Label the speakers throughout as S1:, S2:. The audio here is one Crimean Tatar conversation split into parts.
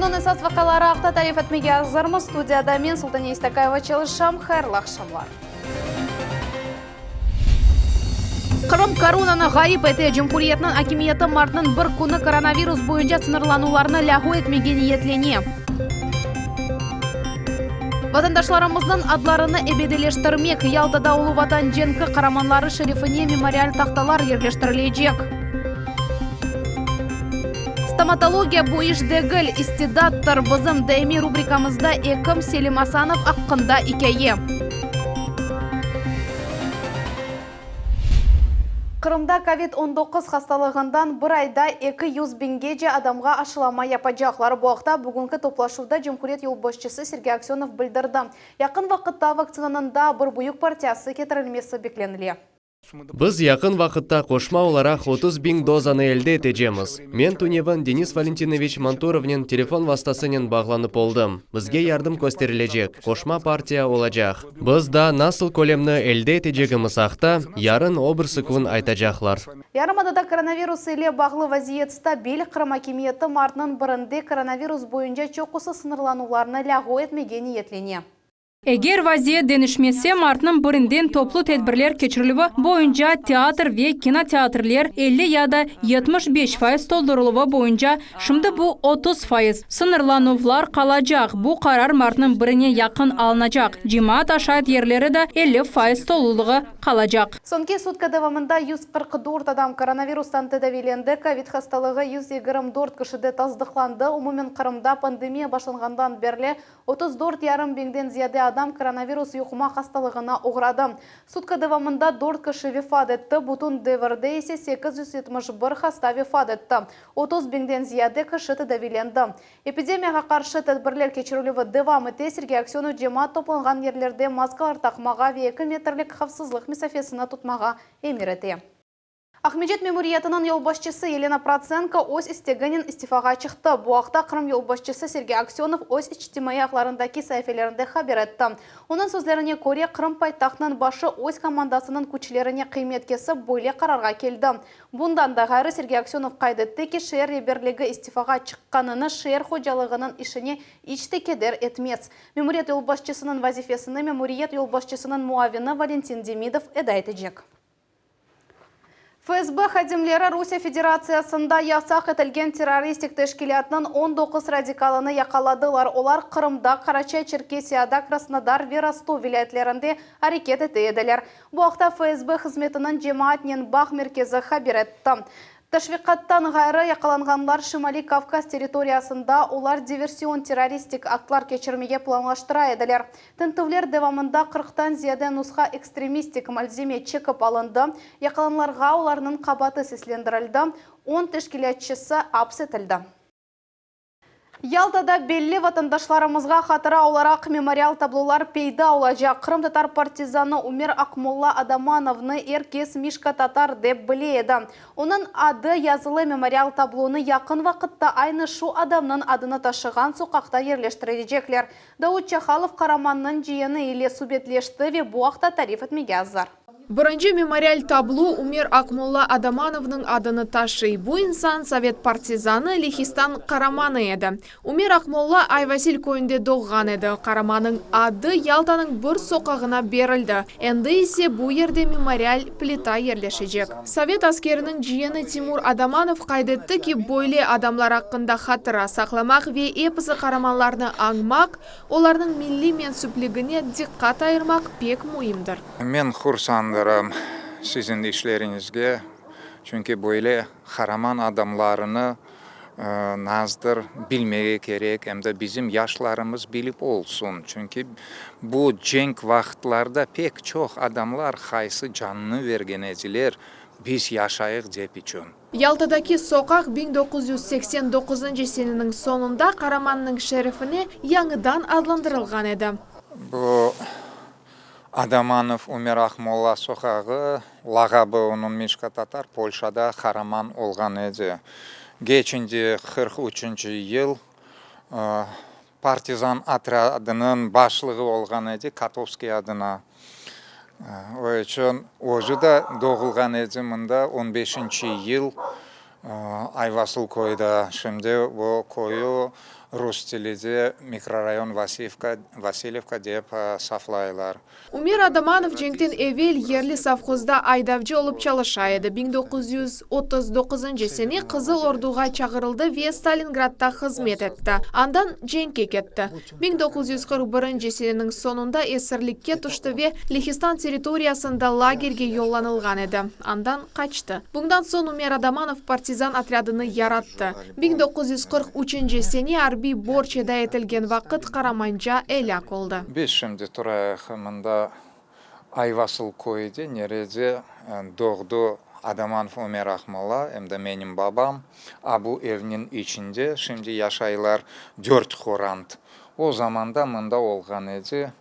S1: Künniñ esas vaqiaları aqta tarif etmege azırmız. Studiyada men, Sultaniye İstakayeva, çalışam. Hayırlı aqşamlar. Qırım koronanı ğayıp ete. Cumhuriyetniñ akimiyeti martnıñ bir künü koronavirus boyunca sıñırlanuvlarnı lâğu etmege niyetlene. Vatandaşlarımıznıñ adlarını ebedileştirmek, Yaltada Ulu Vatan cenki qaramanları şerefine memorial tahtalar yerleştirilecek. Stomatologiya bu iş degil, istidattır. Bizim daimiy rubrikamızda ekim Selim Asanov aqqında ikâye. Qırımda kovid 19 hastalığından bir ayda 200 biñgece adamğa aşılama yapacaqlar. Bu aqta bugünki toplaşuvda cumhuriyet yolbaşçısı Sergey Aksönov bildirdi. Yaqın vaqıtta vaktsinanıñ daa bir büyük partiyası ketirilmesi beklenile.
S2: Biz yaqın vaqıtta qoşma olaraq 30 biñ dozanı elde etecemiz. Men tünevin Denis Valentinoviç Manturovnen telefon vastasınen bağlanıp oldım. Bizge yardım kösterilecek, qoşma partiya olacaq. Biz daa nasıl kölemni elde etecegimiz aqta yarın o birsi kün aytacaqlar.
S1: Yarımadada koronavirus ile bağlı vaziyet stabil, Qırım akimiyeti martnıñ birinde koronavirus boyunca çoqusı sıñırlanuvlarnı lâğu etmege niyetlene.
S3: Eger vaziyet deñişmese, martnıñ birinden toplu tedbirler keçirilüvi boyunca teatr ve kinoteatrler 50 ya da 75% toldurıluvı boyunca, şimdi bu 30%, sıñırlanuvlar qalacaq. Bu qarar martnıñ birine yaqın alınacaq. Cemaat aşayt yerleri de 50% tolulığı qalacaq.
S1: Soñki sutka devamında 144 adam koronavirustan tedaviylendi, kovid hastalığı 124 kişide tasdıqlandı. Umumen Qırımda pandemiya başlanğandan berli 34 yarım biñden ziyade adam koronavirus yuqma hastalığına oğradı. Sutka devamında dört kişi vefat etti, bütün devirde ise 871 hasta vefat etti, 30 biñden ziyade kişi tedaviylendi. Epidemiyağa qarşı tedbirler keçirilüvi devam ete, Sergey Aksönov cemaat toplanğan yerlerde maskalar taqmağa ve eki metrlik havfsızlıq mesafesini tutmağa emir ete. Aqmescit memuriyetiniñ yolbaşçısı Yelena Protsenko öz isteginen istifağa çıqtı. Bu aqta Qırım yolbaşçısı Sergey Aksönov öz içtimaiy ağlarındaki saifelerinde haber etti. Onıñ sözlerine köre, Qırım paytahtınıñ başı öz komandasınıñ küçlerine qıymet kesip, böyle qararğa keldi. Bundan da ğayrı, Sergey Aksönov qayd etti ki, şeer reberligi istifağa çıqqanını şeer hocalığınıñ işine iç te keder etmez. Memuriyet yolbaşçısınıñ vazifesini memuriyet yolbaşçısınıñ muavini Valentin Demidov eda etecek. FSB hadimleri Rusiye Federatsiyasında yasaq etilgen terroristik teşkilâtnıñ 19 radikalını yaqaladılar. Olar Qırımda, Qaraçay-Çerkesiyada, Krasnodar ve Rostov vilâyetlerinde areket ete ediler. Bu aqta FSB hızmetiniñ cemaatnen bağ merkezi haber etti. Teşviqattan ğayrı, yaqalanğanlar Şimaliy Kavkaz territoriyasında olar diversion-terroristik aktlar keçirmege planlaştıra ediler. Tintüvler devamında qırqtan ziyade nusha ekstremistik malzeme çekip alındı, yaqalanlarğa olarnıñ qabaatı seslendirildi, on teşkilâtçısı aps etildi. Yaltada belli vatandaşlarımızğa hatıra olaraq memorial tablolar peyda olacaq. Qırımtatar partizanı Ümer Aqmolla Adamanovnı er kes Mişka Tatar dep bile edi. Onıñ adı yazılı memorial tablonı yaqın vaqıtta aynı şu adamnıñ adını taşığan soqaqta yerleştirecekler. Davut Çahalov qaramannıñ ciyeni ile subetleşti ve bu aqta tarif etmege azır.
S4: Birinci memorial tablo Ümer Aqmolla Adamanovnıñ adını taşıy. Bu insan sovet partizanı, Lehistan qaramanı edi. Ümer Aqmolla Ayvasil köyünde doğğan edi. Qaramanıñ adı Yaltanıñ bir soqağına berildi. Endi ise bu yerde memorial plita yerleşecek. Sovet askeriniñ ciyeni Timur Adamanov qayd etti ki, böyle adamlar aqqında hatıra saqlamaq ve episi qaramanlarnı añmaq, olarnıñ milliy mensüpligine diqqat ayırmaq pek müimdir.
S5: Men hursandırım siziñ işleriñizge, çünki böyle qaraman adamlarını nazdır bilmege kerek, em de bizim yaşlarımız bilip olsun, çünki bu cenk vaqıtlarda pek çoq adamlar qaysı canını vergen ediler, biz yaşayıq dep içün.
S4: Yaltadaki soqaq 1989 seneniñ soñunda qaramannıñ şerefine yañıdan adlandırılğan edi.
S5: Bu Adamanov Ümer Aqmolla soqağı, lağabı onıñ Mişka Tatar, Polşada qaraman olğan edi. Geçinci 43-nci yıl partizan otrâdınıñ başlığı olğan edi, Kotovskiy adına. O içün özü de doğulğan edi mında, on beşinci yıl Ayvasıl köyde. Şimdi bu köyü. Rus tilide mikrorayon Vasivka, Vasilivka dep saflaylar.
S4: Ümer Adamanov cenkten evel yerli sovhozda aydavcı olıp çalışa edi. 1939 sene Qızıl Orduğa çağırıldı ve Stalingradda hızmet etti. Andan cenkke ketti. 1941 seneniñ soñunda esirlikke tüşti ve Lehistan territoriyasında lagerge yollanılğan edi. Andan qaçtı. Bundan soñ Ümer Adamanov partizan otrâdını yarattı. 1943 sene arbiy borc eda etilgen vaqıt qaramanca elâk oldı.
S5: Biz şimdi turayıq mında Ayvasıl köyde, nerede doğdı Adamanov Ümer Aqmolla, em de menim babam. A bu evniñ içinde şimdi yaşaylar dört qorant. O zamanda mında olğan edi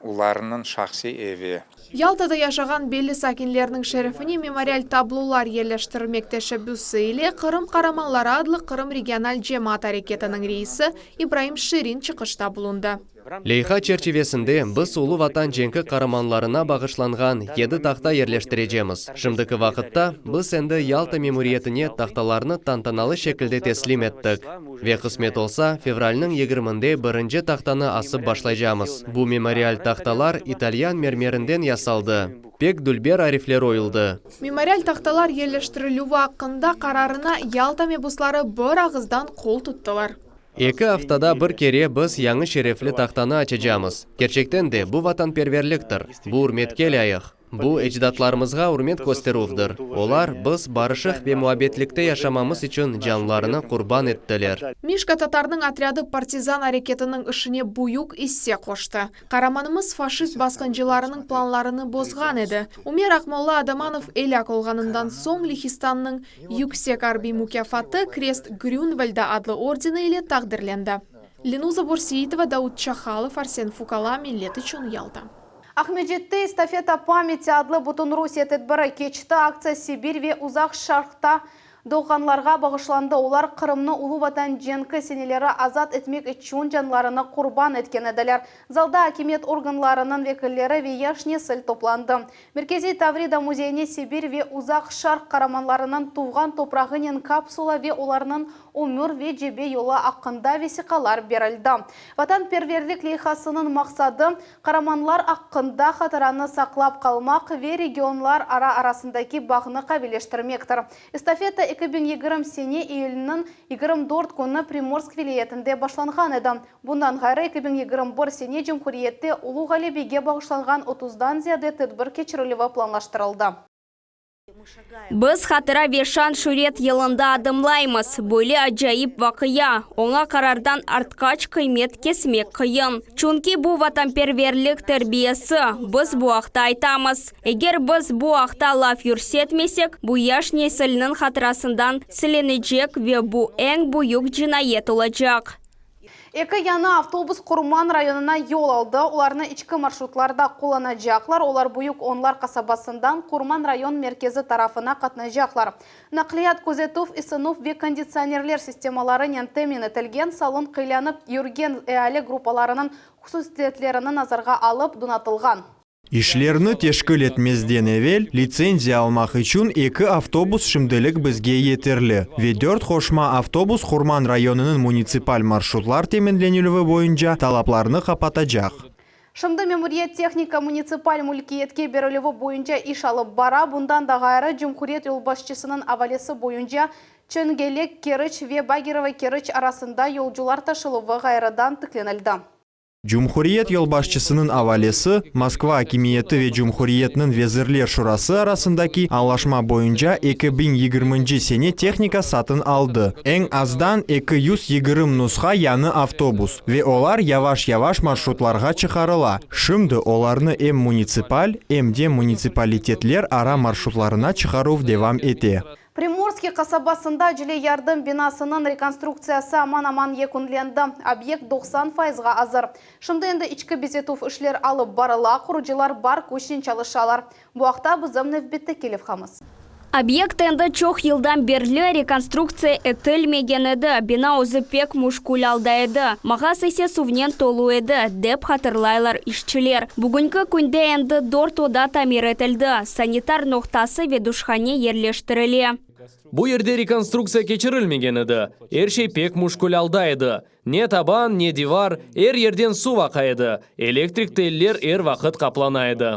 S5: Olarnıñ şahsiy evi.
S4: Yaltada yaşağan belli sakinlerniñ şerefine memorial tablolar yerleştirmek teşebbüsi ile Qırım qaramanları adlı Qırım regional cemaat areketiniñ reisi İbraim Şirin çıqışta bulundı.
S2: Leyha çerçivesinde biz Ulu Vatan cenki qaramanlarına bağışlanğan yedi tahta yerleştirecemiz. Şimdiki vaqıtta biz endi Yalta memuriyetine tahtalarnı tantanalı şekilde teslim ettik. Ve qısmet olsa, fevralniñ yigirminde birinci tahtanı asıp başlaycamız. Bu memorial tahtalar italyan mermerinden yasaldı. Pek dülber arifler oyuldı.
S4: Memorial tahtalar yerleştirilüvi aqqında qararına Yalta mebusları bir ağızdan qol tuttılar.
S2: Eki aftada bir kere biz yañı şerefli tahtanı açacamız. Kerçekten de, bu vatanperverliktir, bu ürmetke lâyıq. Bu, ecdatlarımızğa ürmet kösterüvdir. Olar, biz barışıq ve muabbetlikte yaşamamız içün canlarını qurban ettiler.
S4: Mişka Tatarnıñ otrâdı partizan areketiniñ işine büyük isse qoştı. Qaramanımız faşist basqıncılarınıñ planlarını bozğan edi. Ümer Aqmolla Adamanov elâk olğanından soñ Lehistannıñ yüksek arbiy mukâfatı Krest Grünvalda adlı ordeni ile taqdirlendi. Lenuza Börseitova, Daud Çahalov, Arsen Fukala, Millet içün Yalta.
S1: Aqmescitte Estafeta pamyati adlı Bütünrusiye tedbiri keçti. Aktsiya Sibir ve Uzaq Şarqta doğğanlarğa bağışlandı. Olar Qırımnı Ulu Vatan cenki seneleri azat etmek içün canlarını qurban etken ediler. Zalda akimiyet organlarınıñ vekilleri ve yaş nesil toplandı. Merkeziy Tavrida müzeyine Sibir ve Uzaq Şarq qaramanlarınıñ tuvğan toprağınen kapsula ve olarnıñ ömür ve cebe yolu aqqında vesiqalar berildi. Vatanperverlik leyhasınıñ maqsadı, qaramanlar aqqında hatıranı saqlap qalmaq ve regionlar ara arasındaki bağnı qaviyleştirmektir. Estafeta 2020 sene iyülniñ 24 künü Primorsk vilâyetinde başlanğan edi. Bundan ğayrı, 2021 sene cumhuriyette Ulu Ğalebege bağışlanğan otuzdan ziyade tedbir keçirilüvi planlaştırıldı.
S6: Biz Hatıra ve şan-şüret yılında adımlaymız. Böyle acayip vaqia, oña qarardan artqaç qıymet kesmek qıyın. Çünki bu vatanperverlik terbiyesi, biz bu aqta aytamız. Eger biz bu aqta laf yürsetmesek, bu yaş nesilniñ hatırasından silinecek ve bu eñ büyük cinayet olacaq.
S1: Eki yañı avtobus Qurman rayonına yol aldı. Olarnı içki marşrutlarda qullanacaqlar. Olar Büyük Onlar qasabasından Qurman rayon merkezi tarafına qatnaycaqlar. Naqliyat közetüv, ısınuv ve konditsionerler sistemalarınen temin etilgen, salon qıylanıp yürgen eali gruppalarınıñ hususiyetlerini nazarğa alıp donatılğan.
S7: İşlerni teşkil etmezden evel litsenziya almaq içün eki avtobus şimdilik bizge yeterli ve dört qoşma avtobus Qurman rayonınıñ munitsipal marşrutlar teminlenilüvi boyunca talaplarnı qapatacaq.
S1: Şimdi memuriyet tehnika munitsipal mülkiyetke berilüvi boyunca iş alıp bara. Bundan da ğayrı, cumhuriyet yolbaşçısınıñ avalesi boyunca Çengelek, Keriç ve Bagerovo, Keriç arasında yolcular taşıluvı ğayrıdan tiklenildi.
S7: Cumhuriyet yolbaşçısınıñ avalesi, Moskva akimiyeti ve cumhuriyetniñ Vezirler Şurası arasındaki añlaşma boyunca 2020-nci sene tehnika satın aldı, eñ azdan 220 nusha yañı avtobus, ve olar yavaş-yavaş marşrutlarğa çıqarıla. Şimdi olarnı em munitsipal, em de munitsipalitetler ara marşrutlarına çıqaruv devam ete.
S1: Primorskiy qasabasında acele yardım binasınıñ rekonstruktsiyası aman-aman yekünlendi. Obyekt 90 fayızğa azır. Şimdi endi içki bezetüv işler alıp barıla, qurucılar bar küçnen çalışalar. Bu aqta bizim nevbetteki levhamız.
S6: Obyekt endi çoq yıldan berli rekonstruktsiya etilmegen edi, bina özü pek muşkül alda edi, mağaz ise suvnen tolu edi, dep hatırlaylar işçiler. Bugünki künde endi dört oda tamir etildi, sanitar noqtası ve duşhane yerleştirile.
S8: Bu yerde rekonstruktsiya keçirilmegen edi, er şey pek müşkül alda edi. Ne taban, ne divar, er yerden suv aqa edi, elektrik teller er vaqıt qaplana edi.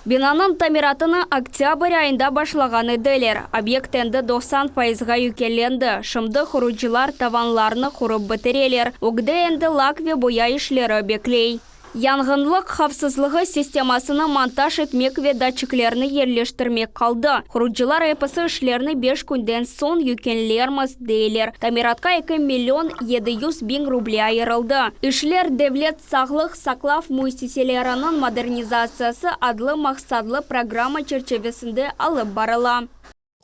S6: Binanıñ tamiratını oktâbr ayında başlağan ediler. Obyekt endi 90 fayızğa yükelendi. Şimdi qurucılar tavanlarnı qurıp bitireler. Ögde endi lak ve boya işleri bekley. Yanğınlıq havfsızlığı sistemasını montaj etmek ve datçiklerni yerleştirmek qaldı. Qurucılar episi işlerni beş künden soñ yükünlermiz, deyler. Tamiratqa eki million 700 biñ ruble ayırıldı. İşler devlet sağlıq saqlav müessiseleriniñ modernizatsiyası adlı maqsatlı programma çerçivesinde alıp barıla.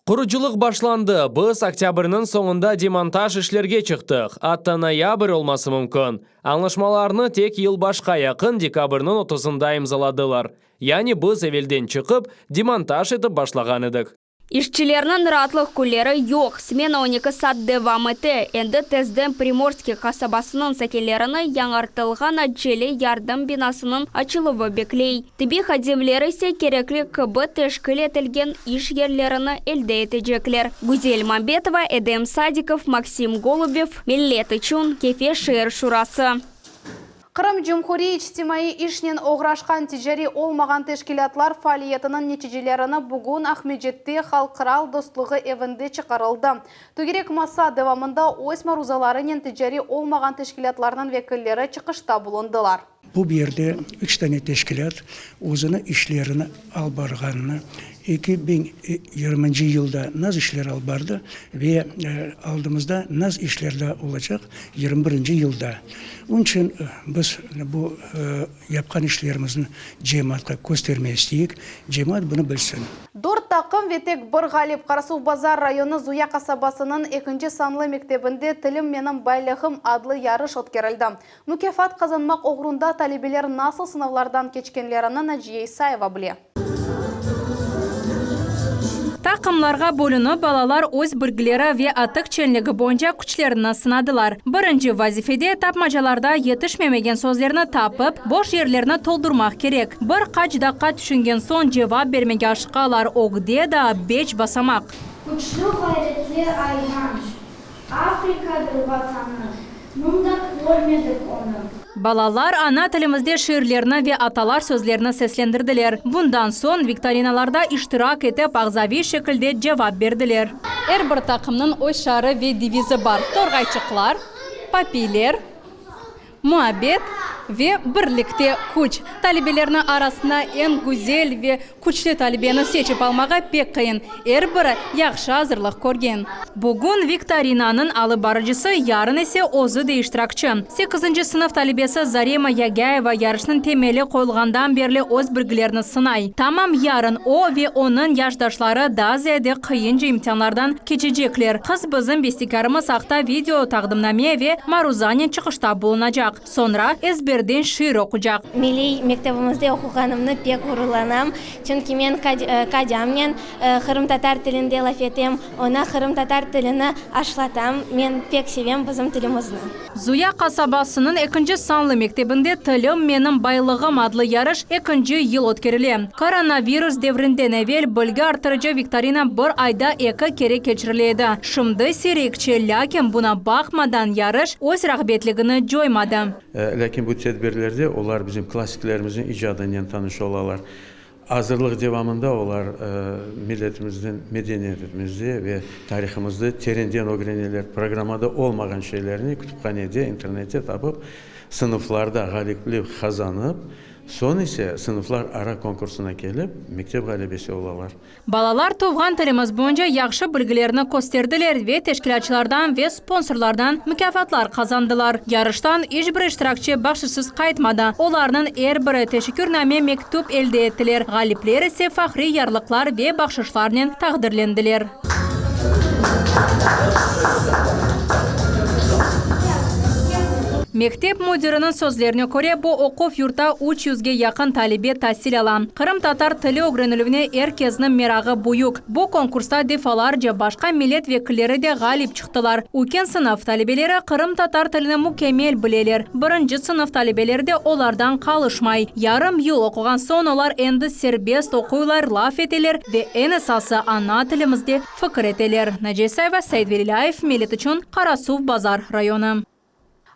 S8: Qurucılıq başlandı, biz oktâbrniñ soñunda demontaj işlerge çıqtıq, atta noyabr olması mümkün. Añlaşmalarnı tek yılbaşqa yaqın dekabrniñ otuzında imzaladılar. Yani biz evelden çıqıp, demontaj etip başlağan edik.
S6: İşçilerniñ raatlıq künleri yoq, smena on eki saat devam ete. Endi tezden Primorskiy qasabasınıñ sakinlerini yañartılğan acele yardım binasınıñ açıluvı bekley. Tibbiy hadimler ise kerekli kibi teşkil etilgen iş yerlerini elde etecekler. Güzel Mambetova, Edem Sadikov, Maksim Golubev, Millet içün, Kefe şeer şurası.
S1: Qırım Cumhuriy içtimaiy işnen oğraşqan ticariy olmağan teşkilâtlar faaliyetiniñ neticelerini bugün Aqmescitte Halqral dostluğı evinde çıqarıldı. Tögerek masa devamında öz maruzalarınen ticariy olmağan teşkilâtlarnıñ vekilleri çıqışta bulundılar.
S9: Bu yerde üç dane teşkilât özüni işlerini alıp barğanını, 2020 yılda naz işler alıp bardı ve aldımızda naz işler daa olacaq yirmi birinci yılda. Onıñ içün biz bu yapqan işlerimizni cemaatqa köstermege isteyik, cemaat bunı bilsin.
S1: Dört taqım ve tek bir ğalip Qarasuvbazar rayonı Zuya qasabasınıñ ekinci sanlı mektebinde Tilim menim baylığım adlı yarış ötkerildi. Mukâfat qazanmaq oğrunda talebeler nasıl sınavlardan keçkenlerini Naciye İsayeva bile.
S3: Taqımlarğa bölünip, balalar öz bilgileri ve atıq çenligi boyunca küçlerini sınadılar. Birinci vazifede tapmacalarda yetişmemegen sözlerni tapıp, boş yerlerni toldurmaq kerek. Bir qaç daqqa tüşüngen soñ cevap bermege aşıqalar, ögde daa beş basamaq.
S10: Küçlü ğayretli ayvan. Afrikadır vatanı, mında körmedik onı.
S3: Balalar ana tilimizde şiirlerni ve atalar sözlerini seslendirdiler. Bundan soñ viktorinalarda iştirak etip, ağzaviy şekilde cevap berdiler. Er bir taqımnıñ öz şarı ve devizi bar, Torğayçıqlar, Papiyler. Muabbet ve birlikte küç. Talebelerniñ arasında eñ güzel ve küçlü talebeni seçip almağa pek qıyın. Er biri yahşı azırlıq körgen. Bugün viktorinanıñ alıp barıcısı, yarın ise özü de iştirakçi. Sekizinci sınıf talebesi Zarema Yagâyeva yarışnıñ temeli qoyulğandan berli öz bilgilerini sınay. Tamam yarın o ve onıñ yaşdaşları daa ziyade qıyınca imtianlardan keçecekler. Qız bizim bestekârımız aqta video taqdimname ve maruzanen çıqışta bulunacaq. Soñra ezberden şiir oqucaq.
S10: Milliy mektebimizde oquğanımnı pek ğururlanam, çünki men kadâmnen qırımtatar tilinde laf etem, oña qırımtatar tilini aşlatam. Men pek sevem bizim tilimizni.
S3: Zuya qasabasınıñ ekinci sanlı mektebinde Tilim menim baylığım adlı yarış ekinci yıl ötkerile. Koronavirus devrinden evel bilgi arttırıcı viktorina bir ayda eki kere keçirile edi. Şimdi siyrekçe, lâkin buna baqmadan yarış öz rağbetligini coymadı.
S11: Lâkin bu tedbirlerde olar bizim klassiklerimizniñ icadınen tanış olalar. Azırlıq devamında olar milletimizniñ medeniyetimizde ve tarihımızda terenden ögreneler, programmada olmağan şeylerni kütüphanede, internette tapıp, sınıflarda ğaliplik qazanıp, soñ ise sınıflar ara konkursına kelip, mektep ğalebesi olalar.
S3: Balalar tuvğan tilimiz boyunca yahşı bilgilerini kösterdiler ve teşkilâtçılardan ve sponsorlardan mukâfatlar qazandılar. Yarıştan iç bir iştirakçi bahşışsız qaytmadı. Olarnıñ er biri teşekkürname mektüp elde ettiler, ğalipler ise fahriy yarlıqlar ve bahşışlarnen taqdirlendiler. Mektep müdiriniñ sözlerine köre, bu oquv yurtta üç yüzge yaqın talebe tasil ala. Qırımtatar tili ögrenilüvine er kesniñ merağı büyük. Bu konkursta defalarca başqa millet vekilleri de ğalip çıqtılar. Üyken sınıf talebeleri qırımtatar tilini mükemmel bileler, birinci sınıf talebeleri de olardan qalışmay. Yarım yıl oquğan soñ olar endi serbest oquylar, laf eteler ve eñ esası ana tilimizde fikir eteler. Naciye Sayeva, Said Velilâyev, Millet içün, Qarasuvbazar rayonı.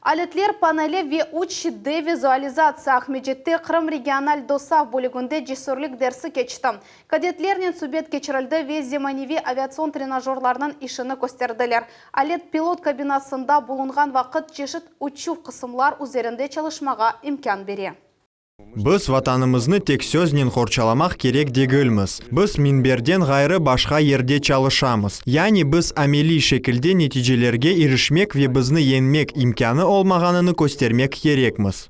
S1: Aletler paneli ve 3D vizualizatsiya Aqmescitte Qırım regional DOSAAF bölüginde cesürlik dersi keçti. Kadetlernen subet keçirildi ve zemaneviy aviatsion trenajörlarnıñ işini kösterdiler. Alet pilot kabinasında bulunğan vaqıt çeşit uçuv qısımlar üzerinde çalışmağa imkân bere.
S7: Biz Vatanımıznı tek söznen qorçalamaq kerek degilmiz. Biz minberden ğayrı başqa yerde çalışamız. Yani biz ameliy şekilde neticelerge irişmek ve bizni yeñmek imkânı olmağanını köstermek kerekmiz.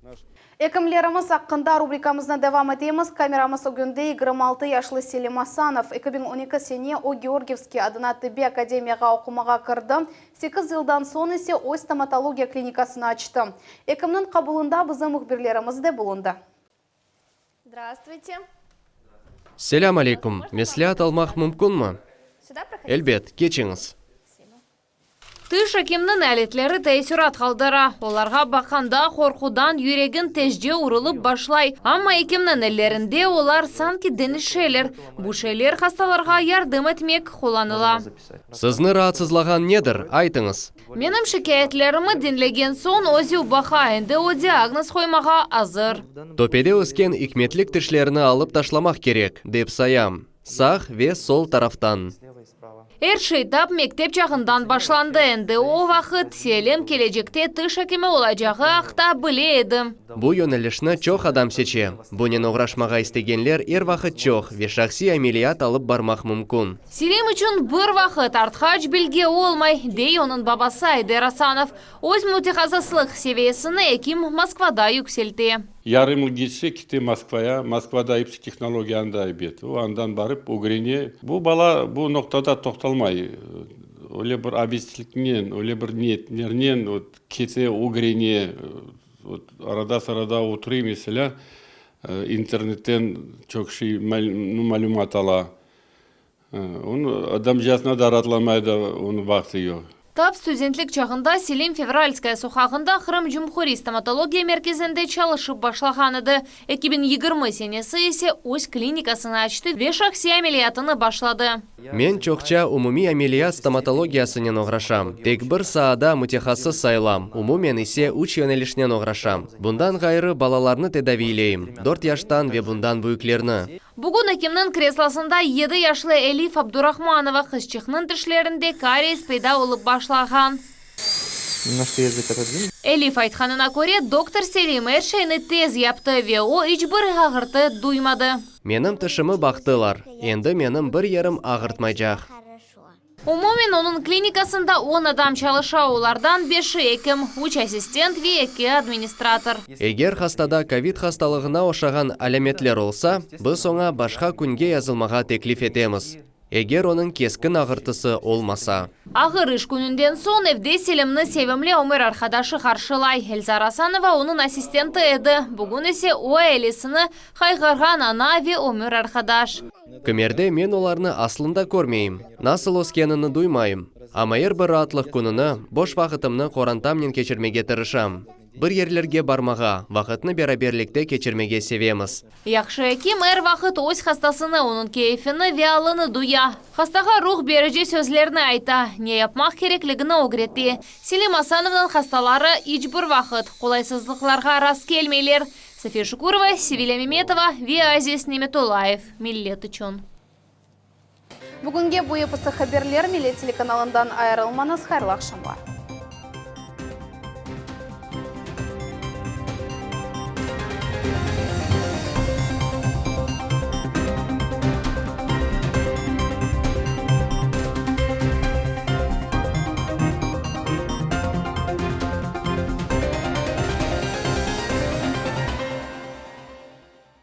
S1: Ekimlerimiz aqqında rubrikamıznı devam etemiz. Kameramız ögünde 26 yaşlı Selim Asanov. 2012 sene o Georgiyevskiy adına tıbbiy akademiyağa oqumağa kirdi. Sekiz yıldan soñ ise öz stomatologiya klinikasını açtı. Ekimniñ qabulında bizim mühbirlerimiz de bulundı.
S10: Zdravstvuyte.
S2: Selâm aleyküm! Mesleat almaq mümkünmi? Elbet, keçiñiz.
S12: Tiş ekimniñ aletleri teessürat qaldıra. Olarğa baqqanda qorqudan yüregiñ tezce urulıp başlay. Amma ekimniñ ellerinde olar sanki deñişeler. Bu şeyler hastalarğa yardım etmek qullanıla.
S2: Sizni raatsızlağan nedir, aytıñız.
S12: Menim şikâyetlerimi diñlegen soñ özü baqa, endi o diagnoz qoymağa azır.
S2: Töpede ösken ikmetlik tişlerni alıp taşlamaq kerek, dep sayam, sağ ve sol taraftan.
S12: Er şey tap mektep çağından başlandı, endi o vaqıt Selim kelecekte tiş ekimi olacağı aqta bile edi.
S2: Bu yönelişni çoq adam seçe. Bunen oğraşmağa istegenler er vaqıt çoq ve şahsiy ameliyat alıp barmaq mümkün.
S12: Selim içün bir vaqıt artqaç bilgi olmay, dey onıñ babası Ayder Asanov. Öz mütehassıslıq seviyesini ekim Moskvada yükselte.
S13: Yarım yıl keçse, kete Moskvaya. Moskvada episi tehnologiya anda ebet. O, andan barıp ögrene. Bu bala bu noqtada toqtalmay. Öyle bir avesliknen, öyle bir niyetlernen vot kete, ögrene. Vot arada-sırada oturuy, meselâ, internetten çoq şey, malümat ala. Onı adamcasına da raatlamay da, onıñ vaqtı yoq.
S12: Tap studentlik çağında Selim Fevralskaya soqağında Qırım Cumhuriy stomatologiya merkezinde çalışıp başlağan edi. 2020 senesi ise öz klinikasını açtı ve şahsiy ameliyatını başladı.
S2: Men çoqça umumiy ameliyat stomatologiyasınen oğraşam. Tek bir saada mütehassıs sayılam, umumen ise üç yönelişnen oğraşam. Bundan ğayrı, balalarnı tedaviyleyim, dört yaştan ve bundan büyüklerni.
S12: Bugün ekimniñ kreslosında yedi yaşlı Elif Abdurahmanova qızçıqnıñ tişlerinde karies peyda olıp başlağan. Elif aytqanına köre, doktor Selim er şeyni tez yaptı ve o iç bir ağırtı duymadı.
S2: Menim tişimi baqtılar, endi menim bir yerim ağırtmaycaq.
S12: Umumen onıñ klinikasında on adam çalışa, olardan beşi ekim, üç assistent ve eki administrator.
S2: Eger hastada kovid hastalığına oşağan alâmetler olsa, biz oña başqa künge yazılmağa teklif etemiz, eger onıñ keskin ağırtısı olmasa.
S12: Ağır iş kününden soñ evde Selimni sevimli ömür arqadaşı qarşılay. Elzara Asanova onıñ assistenti edi, bugün ise o ailesini qayğırğan ana ve ömür arqadaş.
S2: Kimerde men olarnı aslında körmeyim, nasıl öskenini duymayım. Amma er bir raatlıq kününi, boş vaqıtımnı qorantamnen keçirmege tırışam. Bir yerlerge barmağa, vaqıtnı beraberlikte keçirmege sevemiz.
S12: Yahşı ekim er vaqıt öz hastasını, onıñ keyfini ve alını duya. Hastağa ruh berici sözlerni ayta, ne yapmaq kerekligini ögrete. Selim Asanovnıñ hastaları iç bir vaqıt qolaysızlıqlarğa rastkelmeyler. Safiye Şukurova, Sevilâ Memetova ve Aziz Nemetullayev, Millet içün.
S1: Bugünge bu episi haberler, Millet telekanalından ayırılmañız, hayırlı aqşamlar.